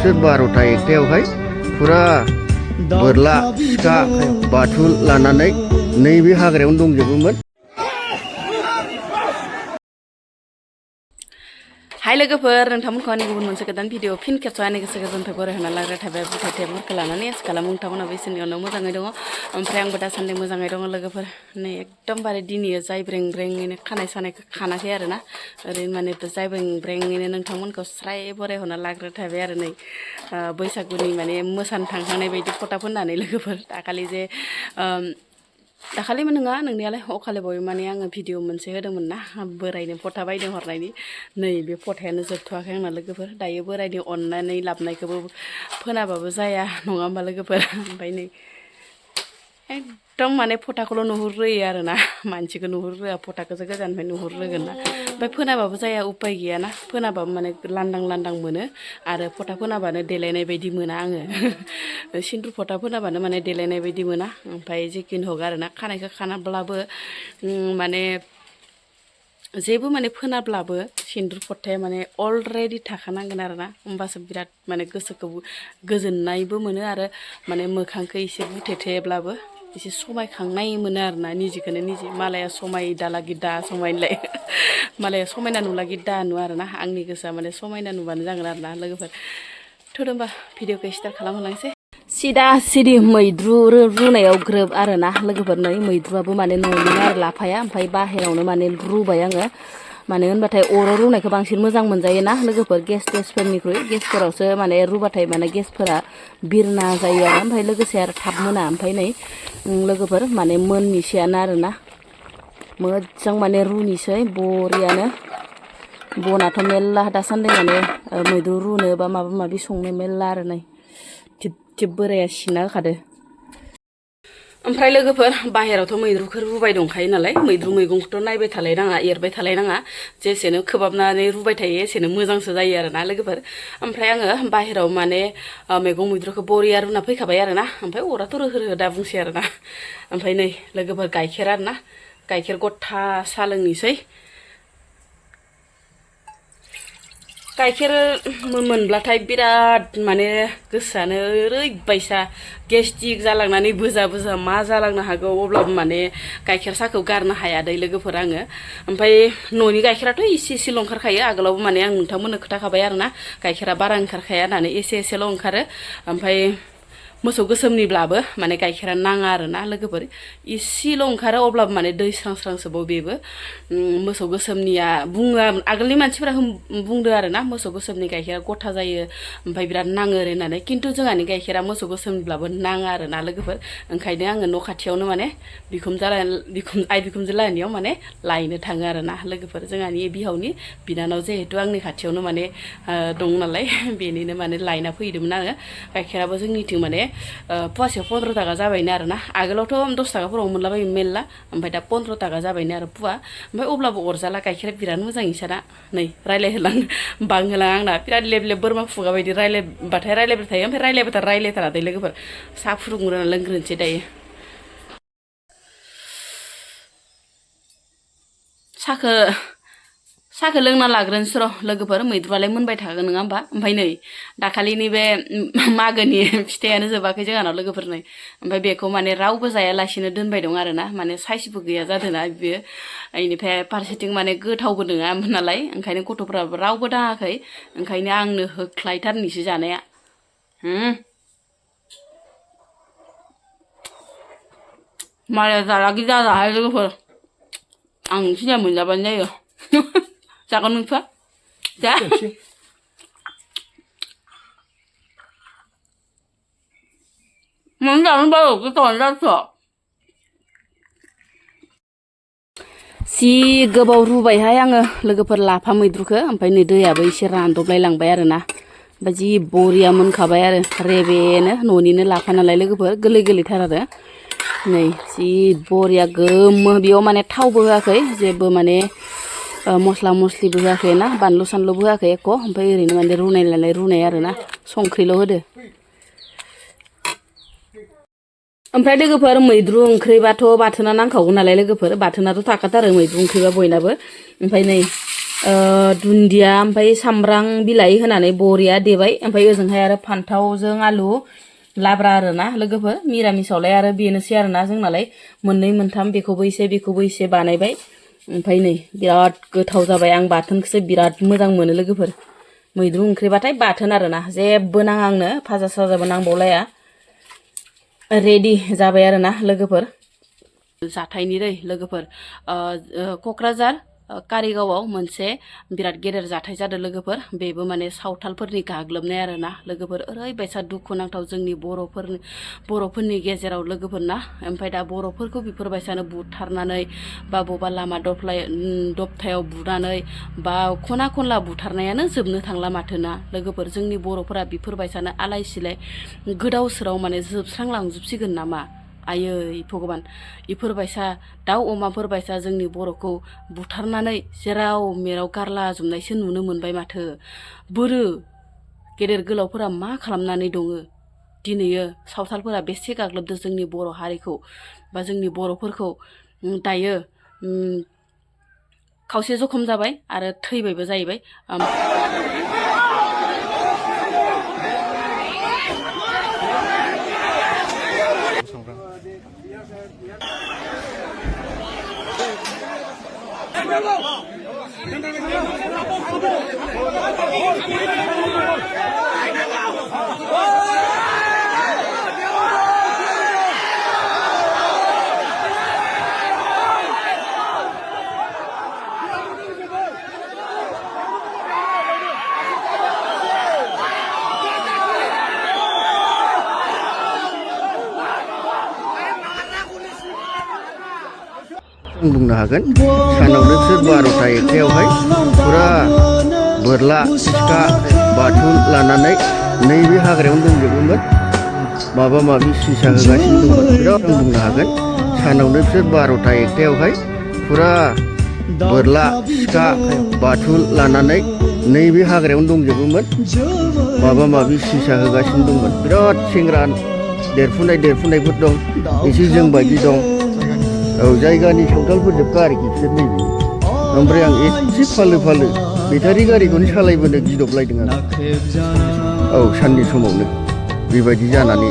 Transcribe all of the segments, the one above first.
दाख्लैसो 12टा 1टायावहाय फुरा बोरला सिखा बाथुल लानानै नैबे हाग्रायावनो दंजोबोमोन। हाय लोगोफोर नोंथांमोनखौ आंनि गुबुन मोनसे गोदान भिडिअ फिन खेबस आंनि गोसो गोजोननिफ्राय बरायहोना लाग्रा थाबाय बुथाय टेपफोरखौ लानानै आसा खालामो नोंथांमोनाबो इसोरनि अननायाव मोजाङै दङ ओमफ्राय आंबो दासान्दि मोजाङै दङ लोगोफोर नै एकदमबारे दिनै जाय ब्रें ब्रेङैनो खानाय सानायखौ खानाखै आरोना ओरैनो माने जाय ब्रें ब्रेङैनो नोंथांमोनखौ स्राय बरायहोना लाग्रा थाबाय आरो नै बैसागुनि माने मोसानो थांखांनाय बायदि फटा फोननानै लोगोफोर दाखालिमोन नङा नोंनियालाय अखालि बावै माने आङो भिडिअ मोनसे होदोंमोन ना बोरायनो फटा बायदों हरनायनि नै बे फटायानो जोबथ'वाखै आंना लोगोफोर दायो बोरायनि अननानै लाबनायखौबो फोनाबाबो जाया नङा होमबा लोगोफोर ओमफ्राय नै एकदम माने फटाखौल' नुहुरग्रोयो आरोना मानसिखौ नुहुरग्रोआ फटाखौसो गोजाननिफ्राय नुहुरग्रोगोन ना ओमफ्राय फोनाबाबो जाया उपाय गैयाना फोनाबाबो माने लांदां लांदां मोनो आरो फटा फोनाबानो देलायनाय बायदि मोना आङो सिन्दुर फटा फोनाबानो माने देलायनाय बायदि मोना ओमफ्राय जेखिन हग आरोना खानायखौ खानाब्लाबो माने जेबो माने फोनाब्लाबो सिन्दुर फटाया माने अलरेडि थाखानांगोन आरोना होमबासो बिराद माने गोसोखौ गोजोननायबो मोनो आरो माने मोखांखौ एसे बुथेथेब्लाबो एसे समायखांनाय मोनो आरोना निजेखौनो निजे मालाया समायदाला गिदा समायनोलाय मालाया समायना नुला गिदा नुवा आरोना आंनि गोसोआ माने समायना नुबानो जागोन आरोना लोगोफोर थ' होमबा भिडिअखौ स्टार्ट खालामहोलांसै सिदा सिदि मैद्रु रुनायाव ग्रोब आरोना लोगोफोर नै मैद्रुआबो माने न'निनो आरो लाफाया ओमफ्राय बाहेरावनो माने रुबाय आङो मानो होनबाथाय अराव रुनायखौ बांसिन मोजां मोनजायो ना लोगोफोर गेसफोरनिख्रुइ गेसफोरावसो माने रुबाथाय माने गेसफोरा बिरना जायो आरो ओमफ्राय लोगोसे आरो थाब मोना ओमफ्राय नै लोगोफोर माने मोननिसैयानो आरोना मोजां माने रुनिसै बरियानो बनाथ' मेरला दासान्दि माने मैद्रु रुनो बा माबा माबि संनो मेरला आरो नै थिब बोराया सिना होखादो ओमफ्राय लोगोफोर बाहेरावथ' मैद्रुखौ रुबाय दंखायो नालाय मैद्रु मैगंखौथ' नायबाय थालायनाङा एरबाय थालायनाङा जेसेनो खोबाबनानै रुबाय थायो एसेनो मोजांसो जायो आरोना लोगोफोर ओमफ्राय आङो बाहेराव माने मैगं मैद्रुखौ बरिया रुना फैखाबाय आरोना ओमफ्राय अराथ' रोहो रोहो दा बुंसै आरोना ओमफ्राय नै लोगोफोर गाइखेर आरोना गाइखेर गथा साहा लोंनोसै गाइखेर मोनब्लाथाय बिराद माने गोसोआनो ओरैबायसा गेस्ट्रिक जालांनानै बोजा बोजा मा जालांनो हागौ अब्लाबो माने गाइखेर साहाखौ गारनो हाया दै लोगोफोर आङो ओमफ्राय न'नि गाइखेराथ' एसे एसेल' ओंखारखायो आगोलावबो माने आं नोंथांमोननो खोथाखाबाय आरोना गाइखेरा बारा ओंखारखाया होननानै एसे एसेल' ओंखारो ओमफ्राय मोसौ गोसोमनिब्लाबो माने गाइखेरा नाङा आरोना लोगोफोर इसेल' ओंखारो अब्लाबो माने दै स्रां स्रांसोबाव बेबो मोसौ गोसोमनिया बुङो आगोलनि मानसिफोरा बुंदो आरोना मोसौ गोसोमनि गाइखेरा गथा जायो ओमफ्राय बिराद नाङो ओरै होननानै खिन्थु जोंहानि गाइखेरा मोसौ गोसोमनिब्लाबो नाङा आरोना लोगोफोर ओंखायनो आङो न' खाथियावनो माने आइ बिखुमजो लायनायाव माने लायनो थाङो आरोना लोगोफोर जोंहानि बिहावनि बिनानाव जिहेथु आंनि खाथियावनो माने दं नालाय बेनिनो माने लायना फैदोंमोन आङो गाइखेराबो जोंनिथिं माने फवासेयाव 15 थाखा जाबायनो आरोना आगोलावथ' 10 थाखाफोराव मोनलाबायोमोन मेरला ओमफ्राय दा 15 थाखा जाबायनो आरो फवा ओमफ्राय अब्लाबो अरजाला गाइखेरा बिराद मोजां इसाना नै रायलायहोलां बांहोलां आंना बिराद लेब लेब बोरमा खुगा बायदि रायलायबाथाय रायलायबाय थायो ओमफ्राय रायलायथारा दै लोगोफोर साहा फुदुंग्रोना लोंग्रोनोसै दायो साहाखौ लोंना लाग्रोनोसै र' लोगोफोर मैद्रुआलाय मोनबाय थागोन नङा होमबा ओमफ्राय नै दाखालिनि बे मागोनि फिथाइयानो जोबाखै जोंहानाव लोगोफोर नै ओमफ्राय बेखौ माने रावबो जायालासिनो दोनबाय दं आरोना माने साइसबो गैया जादोंना बियो बेनिफ्राय फारसेथिं माने गोथावबो नङामोन नालाय ओंखायनो गथ'फ्राबो रावबो दाङाखै ओंखायनो आंनो होख्लायथारनोसै जानाया मालाया जाला गिदा जाहाय लोगोफोर आं सिना मोनजाबानो जायो जागोन नोंस्रा जा मानो जानो बायो गोथावानो जाथ'आ जि गोबाव रुबायहाय आङो लोगोफोर लाफा मैद्रुखौ ओमफ्राय नै दैयाबो एसे रानदबलाय लांबाय आरोना ओमफ्राय जि बरिया मोनखाबाय आरो रेबेनो न'निनो लाफा नालाय लोगोफोर गोरलै गोरलैथार आरो नै जि बरिया गोमो बेयाव माने थावबो होआखै जेबो माने मस्ला मस्लिबो होआखै ना बानलु सानलुबो होआखै एख' ओमफ्राय ओरैनो माने रुनाय आरोना संख्रिल' होदो ओमफ्राय लोगोफोर मैद्रु ओंख्रिबाथ' बाथोना नांखागौ नालाय लोगोफोर बाथोनाथ' थाखाथारो मैद्रु ओंख्रिबा बयनाबो ओमफ्राय नै दुन्दिया ओमफ्राय सामब्राम बिलाइ होनानै बरिया देबाय ओमफ्राय ओजोंहाय आरो फान्थावजों आलु लाब्रा आरोना लोगोफोर मिरामिसावलाय आरो बेनोसै आरोना जोंनालाय मोननै मोनथाम बेखौबो एसे बानायबाय ओमफ्राय नै बिराद गोथाव जाबाय आं बाथोनखौसो बिराद मोजां मोनो लोगोफोर मैद्रु ओंख्रिबाथाय बाथोन आरोना जेबो नाङा आंनो भाजा साजाबो नांबावलाया रेडि जाबाय आरोना लोगोफोर जाथायनि दै लोगोफोर क'क्राझार कारिगावआव मोनसे बिराद गेदेर जाथाय जादों लोगोफोर बेबो माने सावथालफोरनि गाग्लोबनाय आरोना लोगोफोर ओरैबायसा दुखुनांथाव जोंनि बर'फोरनि गेजेराव लोगोफोर ना ओमफ्राय दा बर'फोरखौ बेफोरबायसानो बुथारनानै बा बबेबा लामा दबथायाव बुनानै बा खना खनला बुथारनायानो जोबनो थांला माथोना लोगोफोर जोंनि बर'फोरा बेफोरबायसानो आलाय सिलाय गोदाव सोराव माने जोबस्रांलांजोबसिगोन नामा आयै भगबान इफोरबायसा दाउ अमाफोरबायसा जोंनि बर'खौ बुथारनानै जेराव मेराव गारला जोबनायसो नुनो मोनबाय माथो बोरो गेदेर गोलावफोरा मा खालामनानै दङ दिनैयो सावथालफोरा बेसे गाग्लोबदों जोंनि बर' हारिखौ बा जोंनि बर'फोरखौ दायो खावसे जखम जाबाय आरो थैबायबो जाहैबाय बुंनो हागोन सानावनो बिसोर 12टा 1टायावहाय फुरा बोरला सिखा बाथुल लानानै नैबे हाग्रायावनो दंजोबोमोन माबा माबि सिसा होगासिनो दंमोन बिराद बुंनो हागोन सानावनो बिसोर 12टा 1टायावहाय फुरा बोरला सिखा बाथुल लानानै नैबे हाग्रायावनो दंजोबोमोन माबा माबि सिसा होगासिनो दंमोन बिराद सेंग्रा देरफुनायफोर दं एसे जोंबायदि दं औ जायगानि सावथालफोरजोबखा आरोखि बिसोर नैबे ओमफ्राय आं एसे फालो बेटारि गारिखौनो सालायबोनो गिदबलायदों आं औ साननि समावनो बेबायदि जानानै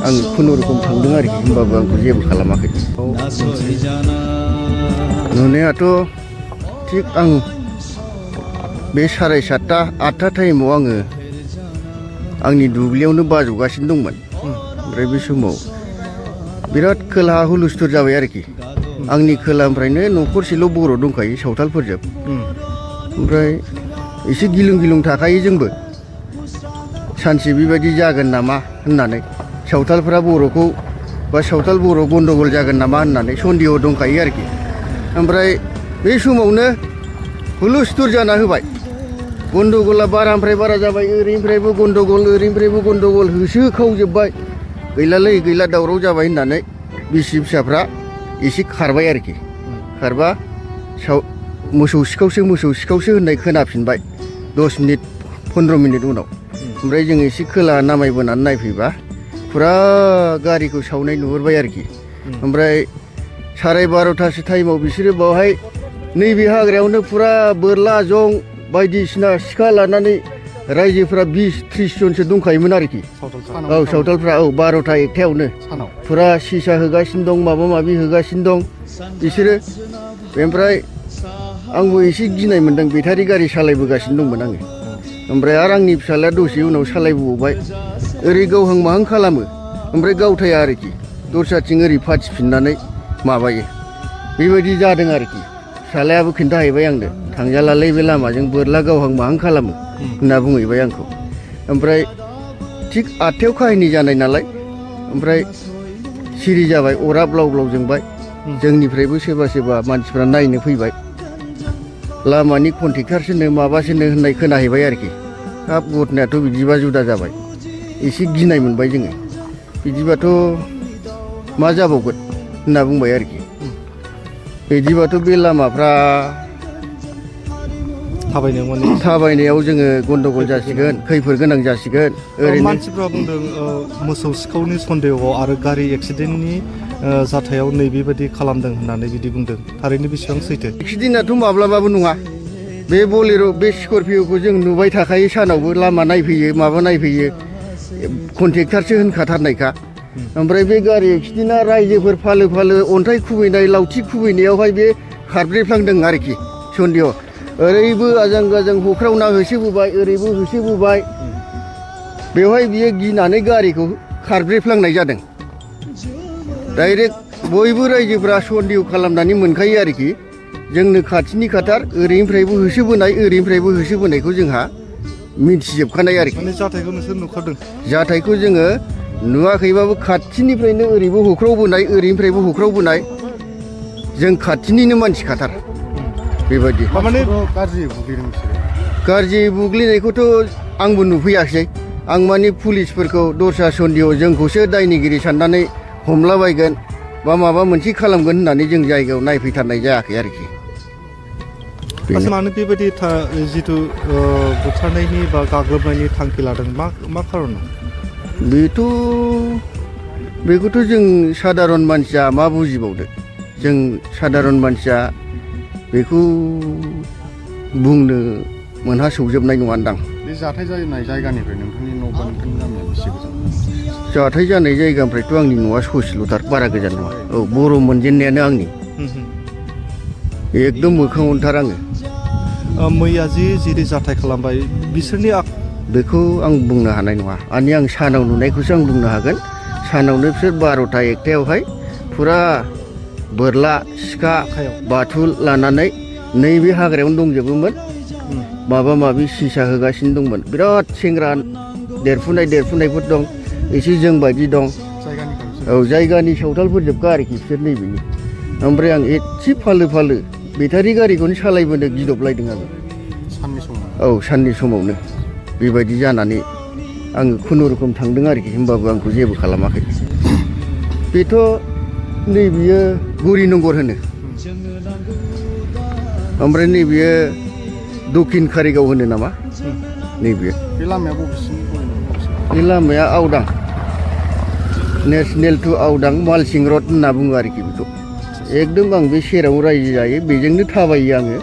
आं खुनुरुखुम थांदों आरोखि होमबाबो आंखौ जेबो खालामाखै नुनायाथ' थिग आं बे 7:30 8टा टाइमाव आङो आंनि दुब्लियावनो बाजौगासिनो दंमोन ओमफ्राय बे समाव बिराद खोलाहा हुलुस्थुर जाबाय आरोखि आंनि खोलानिफ्रायनो न'खरसेल' बर' दंखायो सावथालफोरजों ओमफ्राय एसे गिलुं थाखायो जोंबो सानसे बेबायदि जागोन नामा होननानै सावथालफ्रा बर'खौ बा सावथाल बर' गन्डगल जागोन नामा होननानै सन्देह दंखायो आरोखि ओमफ्राय बे समावनो हुलुस्थुर जाना होबाय गन्डगला बारानिफ्राय बारा जाबाय ओरैनिफ्रायबो गन्डगल होसोखावजोब्बाय गैला दावराव जाबाय होननानै बिसि फिसाफ्रा एसे खारबाय आरोखि खारबा मोसौ सिखावसो होननाय खोनाफिनबाय 10 मिनिट 15 मिनिट उनाव ओमफ्राय जों एसे खोला नामायबोनानै नायफैबा फुरा गारिखौ सावनाय नुहुरबाय आरोखि ओमफ्राय 12:30टासो टाइमाव बिसोरो बावहाय नैबे हाग्रायावनो फुरा बोरला जं बायदिसिना सिखा लानानै रायजोफ्रा 20-30 जनसो दंखायोमोन आरोखि औ सावथालफ्रा औ 12टा 1टायावनो फुरा सिसा होगासिनो दं माबा माबि होगासिनो दं बिसोरो ओमफ्राय आंबो एसे गिनाय मोनदों बेटारि गारि सालायबोगासिनो दंमोन आङो ओमफ्राय आरो आंनि फिसाज्लाया दसे उनाव सालायबोबाय ओरै गावहां माहां खालामो ओमफ्राय गावथाया आरोखि दस्राथिं ओरै फाथिफिननानै माबायो बेबायदि जादों आरोखि फिसाज्लायाबो खिन्थाहैबाय आंनो थांजालालै बे लामाजों बोरला गावहां माहां खालामो होनना बुंहैबाय आंखौ ओमफ्राय थिग 8टायाव काहिनि जानाय नालाय ओमफ्राय सिरि जाबाय अरा ब्लाव जोंबाय जोंनिफ्रायबो सोरबा मानसिफ्रा नायनो फैबाय लामानि कन्ट्रेक्टारसोनो माबासोनो होननाय खोनाहैबाय आरोखि हाब घटनायाथ' बिदिबा जुदा जाबाय एसे गिनाय मोनबाय जोङो बिदिबाथ' मा जाबावगोन होनना बुंबाय आरोखि बिदिबाथ' बे लामाफ्रा थाबायनायाव जोङो गन्डगल जासिगोन खैफोद गोनां जासिगोन ओरैनो मानसिफ्रा बुंदों मोसौ सिखावनि सन्देहआव आरो गारि एक्सिडेन्टनि जाथायाव नैबेबायदि खालामदों होननानै बिदि बुंदों थारैनो बेसेबां सैथो एक्सिडेन्टआथ' माब्लाबाबो नङा बे बलेर' बे स्करपिअ'खौ जों नुबाय थाखायो सानावबो लामा नायफैयो माबा नायफैयो कन्ट्रेक्टारसो होनखाथारनायखा ओमफ्राय बे गारि एक्सिडेन्टआ रायजोफोर फालो फालो अन्थाइ खुबैनाय लावथि खुबैनायावहाय बे खारब्रेफ्लांदों आरोखि सन्देह ओरैबो आजां गाजां होख्रावना होसोबोबाय ओरैबो होसोबोबाय बेवहाय बियो गिनानै गारिखौ खारब्रेफ्लांनाय जादों डाइरेक्ट बयबो रायजोफ्रा सन्देह खालामनानै मोनखायो आरोखि जोंनो खाथिनि खाथार ओरैनिफ्रायबो होसोबोनायखौ जोंहा मिथिजोबखानाय आरोखि जाथायखौ नोंसोर नुखादों जाथायखौ जोङो नुवाखैबाबो खाथिनिफ्रायनो ओरैबो होख्रावबोनाय ओरैनिफ्रायबो होख्रावबोनाय जों खाथिनिनो मानसि खाथार बेबायदि माने गाज्रि बुग्लिदों बिसोरो गाज्रि बुग्लिनायखौथ' आंबो नुफैयाखिसै आं माने पुलिसफोरखौ दस्रा सन्देह जोंखौसो दायनिगिरि साननानै हमलाबायगोन बा माबा मोनसे खालामगोन होननानै जों जायगायाव नायफैथारनाय जायाखै आरोखि मानो बेबायदि जिथु बुथारनायनि बा गाग्लोबनायनि थांखि लादों मा खारन बेखौथ' जों सादारन मानसिया मा बुजिबावदो जों सादारन मानसिया बेखौ बुंनो मोनहासौजोबनाय नङादां बे जाथाय जानाय जायगानिफ्राय नोंथांनि न' बा नोंथांनि गामिया बेसे गोजान जाथाय जानाय जायगानिफ्रायथ' आंनि न'आ ससेल'थार बारा गोजान नङा औ बर' मोनजेननायानो आंनि एकदम मोखाङावनोथार आङो मैया जिरि जाथाय खालामबाय बिसोरनि बेखौ आं बुंनो हानाय नङा आं सानाव नुनायखौसो आं बुंनो हागोन सानावनो बिसोर 12ता 1तायावहाय फुरा बोरला सिखा बाथुल लानानै नैबे हाग्रायावनो दंजोबोमोन माबा माबि सिसा होगासिनो दंमोन बिराद सेंग्रा देरफुनायफोर दं एसे जों बायदि दं औ जायगानि सावथालफोरजोबखा आरोखि बिसोर नैबेनि ओमफ्राय आं एसे फालो बेटारि गारिखौनो सालायबोनो गिदबलायदों आङो औ साननि समावनो बेबायदि जानानै आङो खुनुरुखुम थांदों आरोखि होमबाबो आंखौ जेबो खालामाखै बेथ' नैबेयो गौरिनगर होनो ओमफ्राय नैबेयो दक्षिण कारिगाव होनो नामा नैबेयो बे लामाया बबेसिम बे लामाया आवदां नेसनेल टु आवदां मालसिं रड होनना बुङो आरोखि बेखौ एकदम आं बे सेराव रायजो जायो बेजोंनो थाबायो आङो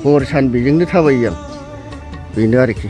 हर सान बेजोंनो थाबायो आं बेनो आरोखि